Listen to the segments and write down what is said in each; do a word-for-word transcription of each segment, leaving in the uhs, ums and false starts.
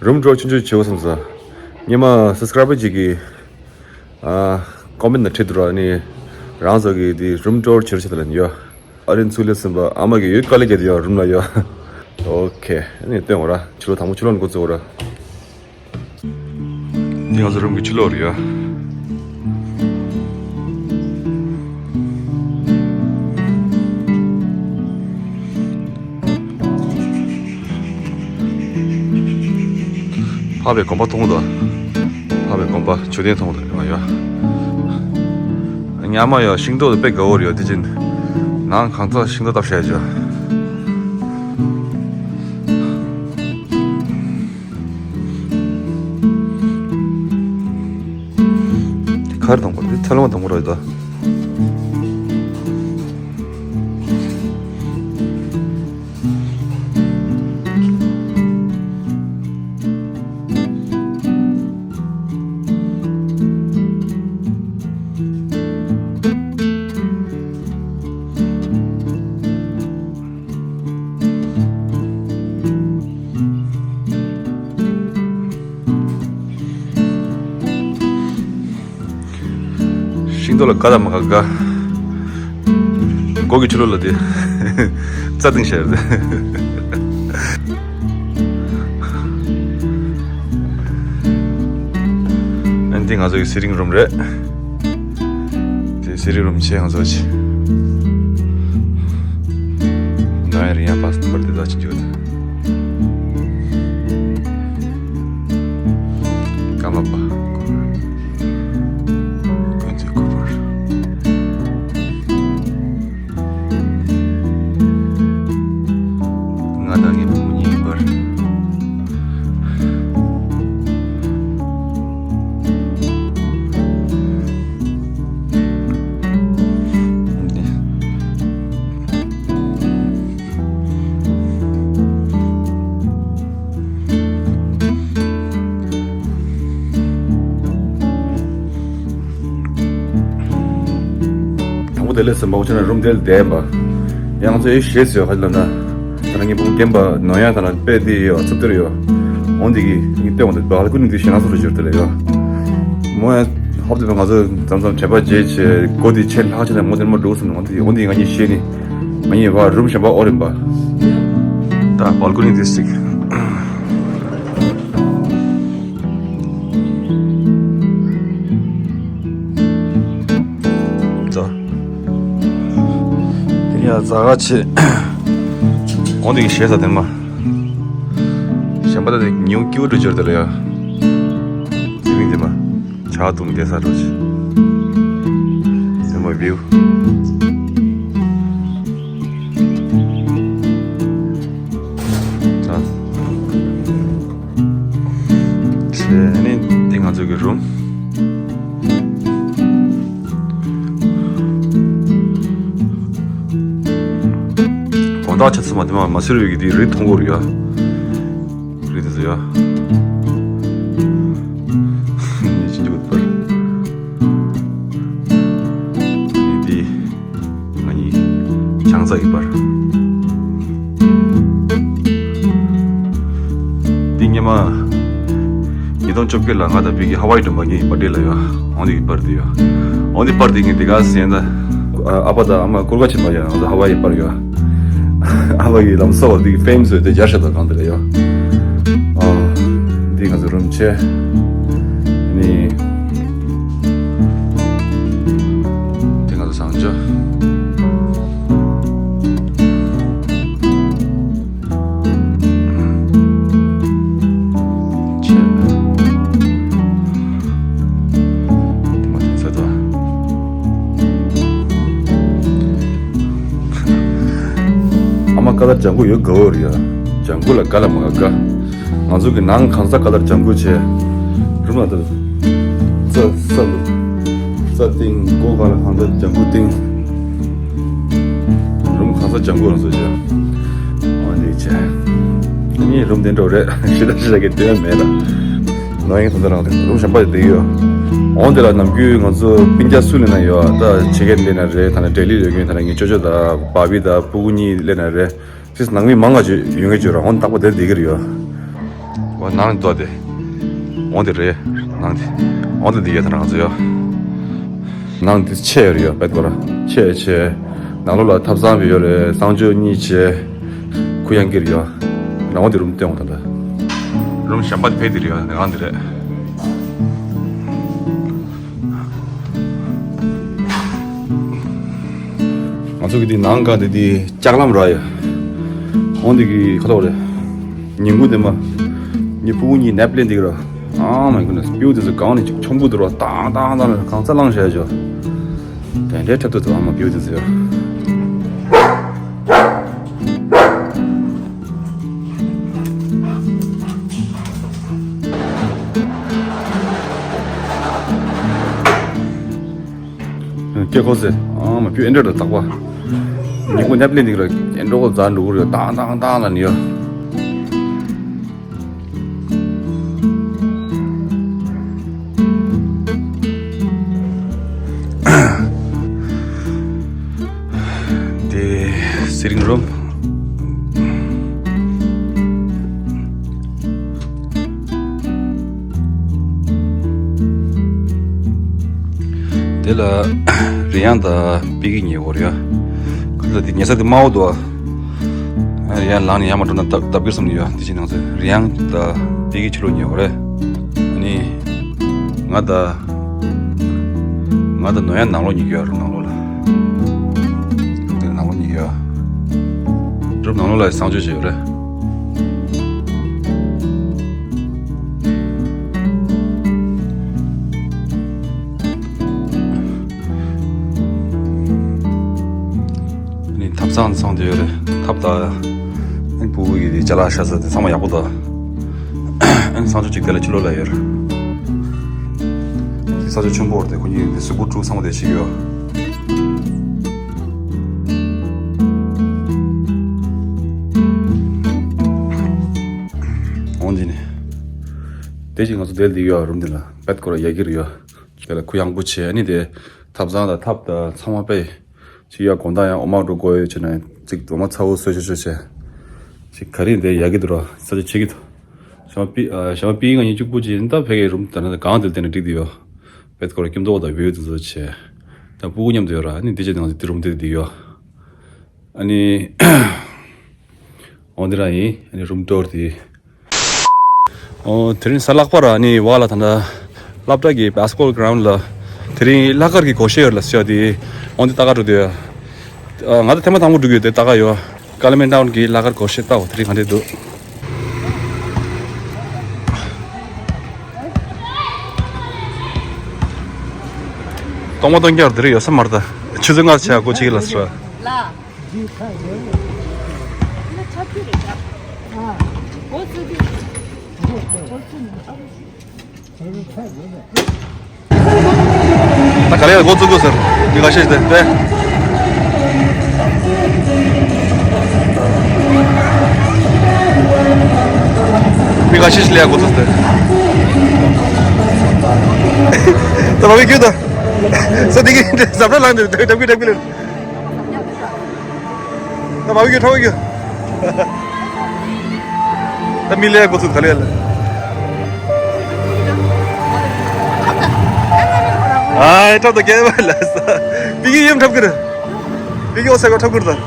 རུམ་ཊུར་ཆུང་ཆུང་བྱེད་དགོས་བསམ་སོང་། སྔོན་མ་སབ་སི་ཀ་རའི་བར་ཅིག་གིས་ཨ་ཀོ་མེན་ཊི་ནང་བྲིས་འདུག་ར། ཨ་ནི་རང་ཚོ་གིས་དེ་རུམ་ཊུར་བྱེད་རོགས་བྱེད་དང་ལབ་ཡོད། ཨ་རིའི་ཚུགས་ལས་ཟིན་པ་ཨ་མ་གིས་ཡོད་དཀའ་ལས་བརྒྱབ་ཡོད་རུམ་ལ་ཡོད། ཨོ་ཁེ། ཨ་ནི་སྟོན་འོ་ར། ཕྱི་ལོགས་དང་པོ་ཕྱི་ལོགས་ནས་འགོ་བཙུགས་འོ་ར། འདི་ང་ཚོ་རུམ་གྱི་ཕྱི་ལོགས་རེད་ཡ། འཕགས་པའི་དགོན་པ་མཐོང་གི་འདུག་འཕགས་པའི་དགོན་པ་མཆོད་རྟེན་མཐོང་གི་འདུག་ཡ། ཉག་མ་ཡ། ཤིང་ཏོག་དཔེ་དགའ་བོ་རེད་ཡ། དེ་ཅིན་ནང་གང་ཚ་ཤིང་ཏོག་བཏབ་བཞག་ཡ། དེ་ཁར་དང་པོ་དེ་ཐལ་མོ་དང་པོ་ར་ཡོད་ད། ཤིང་ཏོག་ལ་དགའ་དང་མ་དགའ་དགའ། མགོ་གི་ཕྱི་ལོགས་ལ་དེ་རྩྭ་ཏིང་ཤར་རེད། ཨ་ནི་འདི་ང་ཚོ་གི་སི་ཊིང་རུམ་རེད། དེ་སི་ཊིང་རུམ་བྱས་ང་ཚོ་ཆེ། ནང་ཡང་རིང་ཡང་པ་སི་པར་དེ་དག་ཅིག་འཇུག་ད། ཀརྨ་པ། ཀུན་གཟིགས་སྐུ་པར། ང་དང་ངའི་བུ་མོ་གཉིས་ཀྱི་པར། དང་པོ་དེ་ལས་སེམས་པ་འོ་ཆ་ན་རུམ་དེ་ལ་བསྡད་པ། ཡང་ཚོ་ཡེ་ཤེས་སུ་ཡོད་ཁ་ལ་ན། ད་ནང་གི་བུ་རྒན་པ་ནོ་ཡ་ད་ན་དཔེ་དེ་ཡོད་ཚུབ་དེར་ཡོད། འོན་དེ་གི་ངི་ལྟེ་འོང་དེ་བལ་ཀུ་ནི་དེ་ཞེ་ན་སོ་རུ་བསྒྱུར་དེ་ལ་ཡོད། མོ་ཡ་ཧོབ་དེ་ང་ཚོ་མཚམས་མཚམས་དྲན་པ་བརྗེད་ཆེ་གོ་དེ་ཆེ་ལྷག་ཆེ་ན་མོ་དེ་མ་འགྲོ་སོང་འོན་དེ་འོན་དེ་ང་གཉིས་ཤེས་ནི། ང་གཉིས་བ་རུམ་གཞན་པ་ཨོ་རེམ་པ། ད་བལ་ཀུ་ནི་དེ་སིག་ཙོ། དེ་ཡང་ཛ་ག་ཆེ། འོང་དེ་གི་ཞེ་ས་དེ་མ། གཞན་པ་ད་དེ་ཉུང་སྐྱིད་པོ་འགྲོ་འབྱོར་དེ་ལ་ཡ། དེ་མིན་དེ་མ། ཇ་དུང་དེ་ས་འགྲོ་ཆེ། དེ་མ་བིའུ། ད། ཚེ་ནི་འདི་ང་ཚོ་གི་རུམ། དགོང་དག་ཆ་ཚང་མ་དེ་མ་མ་སེར་བའི་གི་དེ་རི་མཐོང་གོ་རུ་ཡ། རི་དེ་ཚོ་ཡ། ཉི་ཆི་འཇུག་པར། འདི། ང་གཉིས་ཆང་ས་ཡི་པར། འདི་སྔོན་མ་ཉིས་སྟོང་བཅོ་བརྒྱད་ལ་ང་དང་བི་གི་ཧ་ཝའི་སྒྲོན་མ་གཉིས་པར་ཌེ་ལ་ཡོད། འོང་དེ་གི་པར་དེ་ཡོད། འོང་དེ་པར་དེ་ངས་དེ་ག་སེན་ད། ཨ་ཕ་དང་ཨ་མ་སྐོར་ག་ཕྱིན་པ་ཡོད། ང་ཚོ་ཧ་ཝའི་པར་ཡོད། ཨ་ཕ་གི་ལམ་སོ་བ་དེ་གི་ཕེམ་སོས་དེ་རྒྱར་ཤ་དང་གང་དེ་ལ་ཡོད། ཨ། འདི་ང་ཚོ་རུམ་ཆེ། ནི། དེ་ང་ཚོ་བཟང་ཆོག་ཆེ། དེ་མ་དེ་ཚོ་དང་། ཨ་མ་ཀ་ལ་ལྗང་གུ་ཡོད་དགའ་བོ་རེད་ཡ། ལྗང་གུ་ལ་དགའ་ལ་མ་དགའ་དགའ། ང་ཚོ་གི་ནང་གང་ས་ག་ལ་ལྗང་གུ་བྱས། རུམ་ལ་དར། རྩྭ་ས་ལུ། རྩྭ་ཏིང་སྒོ་ག་ལ་གང་ས་ལྗང་གུ་ཏིང་། རུམ་གང་ས་ལྗང་གུ་རང་བཟོ་བྱས། འོ་འདི་བྱས། ངའི་རུམ་དེ་འགྲོ་རེད། ཞེ་དྲག་ཞེ་དྲག་གི་དོན་མེད་ལ། ནང་ཡིན་ད་ལྟ་རང་དེ་རུམ་གཞན་པ་ཞིག་བསྡད་ཡོད། འོང་དེ་ལ་ནམ་རྒྱུན་ང་ཚོ་སྤུན་ཀྱག་སུ་ལེན་ན་ཡོད་ད་བྱེད་མཁན་ལེན་ན་རེད། ད་ནི་འབྲེལ་ལི་ཡོད་མཁན་ད་ནི་ངའི་ཅོ་ཅོ་དང་བ་བི་དང་སྤུ་གུ་གཉིས་ལེན་ན་རེད། ཅིས་ནང་མི་མང་ང་ཅིག་ཡོང་གི་ཅིག་ར་འོང་རྟག་པ་དེར་བསྡད་ཀྱི་རེད་ཡོད། ནང་ལ་འདུག་སྟེ། འོང་དེ་རེད། ནང་དེ། འོང་དེ་འདི་ཡོད་ད་ང་ཚོ་ཡོད། ནང་དེ་ཆེ་ཡོད་རེད་ཡོད་པད་ཀོ་ར། ཆེ་ཆེ། ནང་ལོགས་ལ་ཐབ་ཚང་བི་ཡོད་རེད། གསང་སྤྱོད་གཉིས་བྱས། ཁུ་ཡང་ཀིར་ཡོད། ནང་འོང་དེ་རུམ་སྟོན་འོང་ད་ད། རུམ་གཞན་པ་དེ་ཕེབས་དེ་རེད་ཡོད། ནང་དེ་རེད། ང་ཚོ་གི་འདི་ནང་ག་འདི་འདི་ལྕགས་ལམ་ར་ཡ། འོང་འདི་གི་ཁ་ཐོག་རེད། ཉིན་གུང་དེ་མ། ཉི་ཕུ་གུ་གཉིས་ནེབ་ལེན་འདི་གི་ར། Oh my goodness, བིའུ་དེ་ཚོ་གང་ནས་ཅིག་ཆོམ་པོ་འདུག་ར། ཏང་ཏང་ཏང་ལ་གང་ས་ལངས་བྱས་ཅོ། དེ་འདྲའི་འཁྲབ་ཏུ་ཚོ་ཨ་མ་བིའུ་དེ་ཚོ་ཡོད། སྐྱེ་ཁོ་སེ། ཨ་མ་བུ་ཨེ་འདྲ་དང་རྟག་པ། ཉིན་གུང་ནེབ་ལེན་འདི་ག་ར་ཨེ་འདྲ་གོ་ཛ་འགྲོ་གི་རེད། ཏང་ཏང་ཏང་ལ་ནི་ཡོད། དེ་སི་ཊིང་རུམ། དེ་ལ་རི་དབྱངས་དང་པི་ཀི་ཉལ་གོ་རེད་ཡ། ཁ་ལ་དེ་ཉལ་ས་དེ་དམའ་བོ་འདུག་ཨ། རི་དབྱངས་ལངས་ནས་ཡར་མར་འགྲོ་ན་སྟབས་སྟབས་ཀྱིར་བསམ་ནས་ཡོད། དེ་བཞིན་ང་ཚོ་རི་དབྱངས་དང་པི་ཀི་ཕྱི་ལོགས་ཉལ་གོ་རེད། ཨ་ནི་ང་དང་ང་དང་ནོར་དབྱངས་ནང་ལོགས་ཉལ་གི་ཡོད། རུམ་ནང་ལོགས་ལ། དེ་ནང་ལོགས་ཉལ་གི་ཡོད། རུམ་ནང་ལོགས་ལ་གསང་སྤྱོད་བྱས་ཡོད་རེད། ནི་ཐབ་ཚང་ཚང་དེ་ཡོད་རེད། ཐབ་དང་། ཨ་ནི་ཕྲུ་གུ་ཡི་དེ་ཅ་ལག་བཞག་ས་དེ་ཚང་མ་ཡག་པོ་འདུག་ཨ་ནི་གསང་སྤྱོད་ཅིག་དེ་ལ་ཕྱི་ལོགས་ལ་ཡོད་རེད། དེ་གསང་སྤྱོད་ཆེན་པོ་རེད་དེ། ཁོ་གཉིས་དེ་གཟུགས་པོ་དཀྲུག་ཚང་མ་དེ་ཞིག་ཡོད། འོང་འདི་ནི། དེ་བཞིན་ང་ཚོ་དེ་ལ་འདི་ཡོད། རུམ་འདི་ལ་བེད་ཁོ་ར་ཡ་གི་རུ་ཡོད། དེ་ལ་ཁུ་ཡངས་པོ་བྱས། ཨ་ནི་དེ་ཐབ་ཚང་དང་ཐབ་དང་ཚང་མ་དཔེ། ཅིག་ཡ་དགོང་དག་ཡང་འོ་མ་འགྲོ་དགོས་ཡོད་བྱས་ན་ཅིག་འོ་མ་ཚ་བོ་བཟོས་བཟོས་བཟོས་བྱས། ཅིག་ག་རེ་འདི་ཡ་གི་འདུག་ར་ས་ཆ་ཆེ་གི་འདུག་ཞྭ་མོ་པི་ཨ་ཞྭ་མོ་པི་ང་གཉིས་གཅིག་པུ་ཅིག་ཡིན་ད། ཕ་གིའི་རུམ་ད་ནི་གང་དེ་བལྟས་ནས་འགྲིག་འདི་ཡོད། བེད་ཁོ་ར་སྐྱིད་མདོག་དང་བེའུ་དེ་ཚོ་བྱས། ད་ཕྲུ་གུ་མཉམ་དུ་ཡོད་ར། ཨ་ནི་འདི་བྱས་ནས་ང་ཚོ་དེ་རུམ་དེ་འདི་ཡོད། ཨ་ནི། འོ་འདི་རང་ཡིན། ཨ་ནི་རུམ་ཊུར་དེ། ཨོ་དེ་རིང་གཟའ་ལྷག་པ་ར། ཨ་ནི་བ་ལ་ད་ལྟ་སློབ་གྲྭ་གི་བྷེ་སི་ཀེ་བྷོལ་གྷི་རའུན་ཌི་ལ་དེ་རིང་གླ་གར་གྱི་སྒོར་གཞས་ཡོད་ལ་ཟེར་ཡ་དེ། འོ་འདི་ལྟ་ག་འགྲོ་དུས། ཨ་ང་ད་ཐེངས་མ་དང་པོ་འགྲོ་གི་ཡོད་དེ། ལྟ་ག་ཡོད། ཀ་ལི་མན་ཊའུན་གྱི་གླ་གར་སྒོར་གཞས་ལྟ་འོ་དེ་རིང་ག་འདྲས་འདུག་སྟོང་པ་སྟོང་རྐྱང་དེ་རིང་ཡོད་ས་མ་རེད་ད། ཆུ་ཚོད་ལྔ་བྱས་སྒོ་ཕྱེ་གི་ལ་ཟེར་བ། ད་ག་ལེར་འགོ་བཙུགས་དགོས་ཟེར། མི་ཁ་ཤས་ཤིག་དེ་དེ། མི་ཁ་ཤས་ཤིག་ལས་འགོ་བཙུགས་དེ། ད་བ་བི་ཁྱོད་ད། ས་དེ་གི་ཟབ་ར་ལངས་དེ་དེ་དེ་དེ་དེ། ད་བ་གི་ཁྲོ་གི། ད་མི་ལས་འགོ་ཚུགས་ག་ལེ་ལ། ཨའི་ཁྲོ་ད་གེ་བ་ལ་ས། པི་གི་ཡེམ་ཁྲབ་གི་རེད། པི་གི་འོ་ས་ག་ཁྲབ་གི་རེད་ད།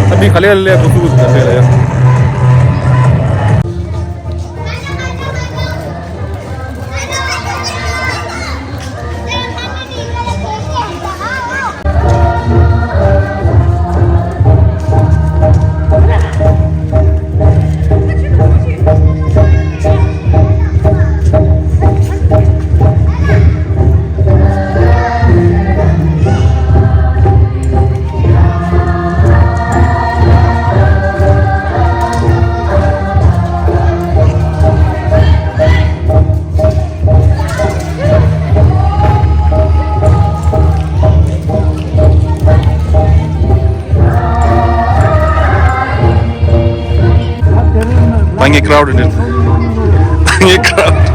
ད་མི་ག་ལེ་ལ་ལས་འགོ་ཚུགས་ག་ལེ་ལ་ཡ། ད་ངའི་ཁྲའུ་ཌི་འདི། ད་ངའི་ཁྲའུ་ཌི།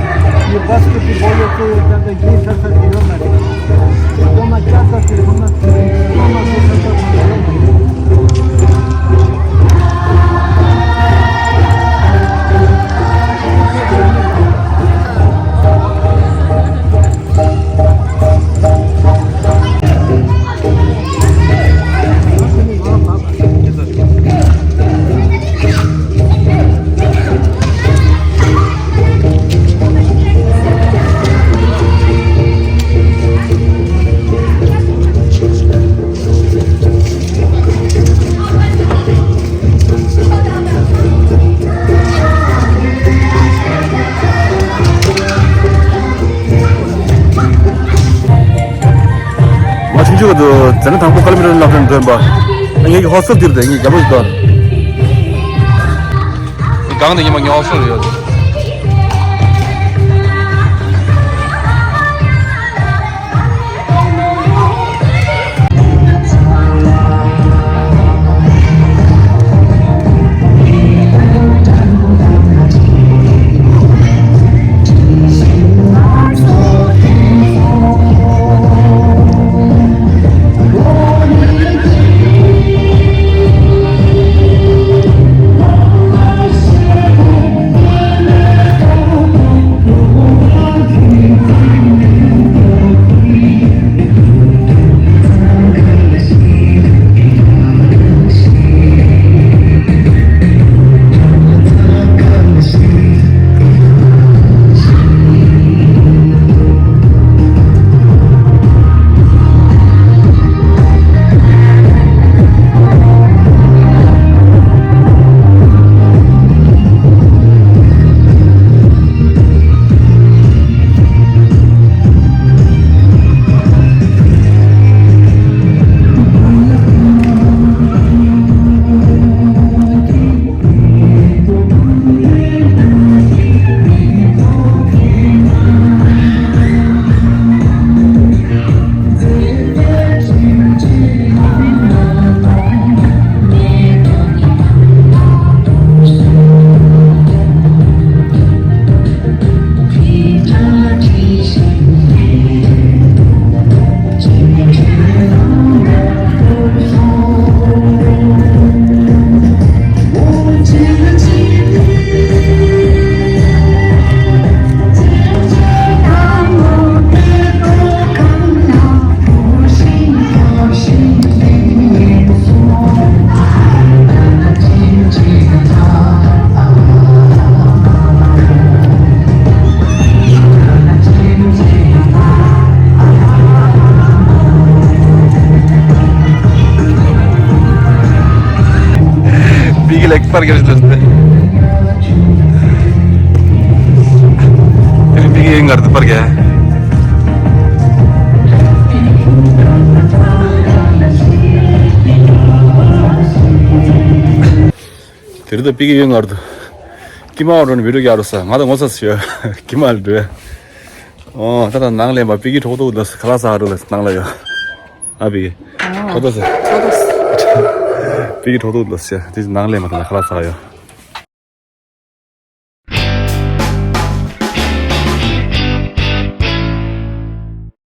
ཅུ་དུ་ཛ་ན་དང་པོ་ཀ་ལི་མི་ཊར་ལྔ་བརྒྱ་ཐོན་པ། ངེད་ཀྱི་ཧོ་སི་ཊེལ་འདིར་དེ་ངེད་རྒྱ་མོ་ཞིག་དོན། གང་དེ་ཉི་མ་ངའི་ཧོ་སི་ཊེལ་ཡོད། Big leg པར་རྒྱག་བཞིན་འདུག་སྟེ། དེ་རིང་པི་ཀི་ཡོད་ངར་དུ་པར་རྒྱག་དེ་རིང་ད་པི་ཀི་ཡོད་ངར་དུ། ཀི་མ་འོ་རོན་བི་ཌི་ཡོ་རྒྱག་རོགས་ས། ང་ད་ངོ་ཚ་ཞུ། ཀི་མ་ལ་འགྲོ། ཨོ་ད་ད་ནང་ལེན་པ་པི་ཀི་གྲོགས་ཏོ་ལ་ཁ་ལག་ཟ་རོགས་ལ་ནང་ལ་ཡོད། ཨ་པི་ཀི། ཨོ། ཁོ་ཐོ་སེ། ཁོ་ཐོ་སེ། པི་ཀི་གྲོགས་ཏོ་ལ་སེ། དེ་ནང་ལེན་པ་ད་ཁ་ལག་ཟ་ཡོད།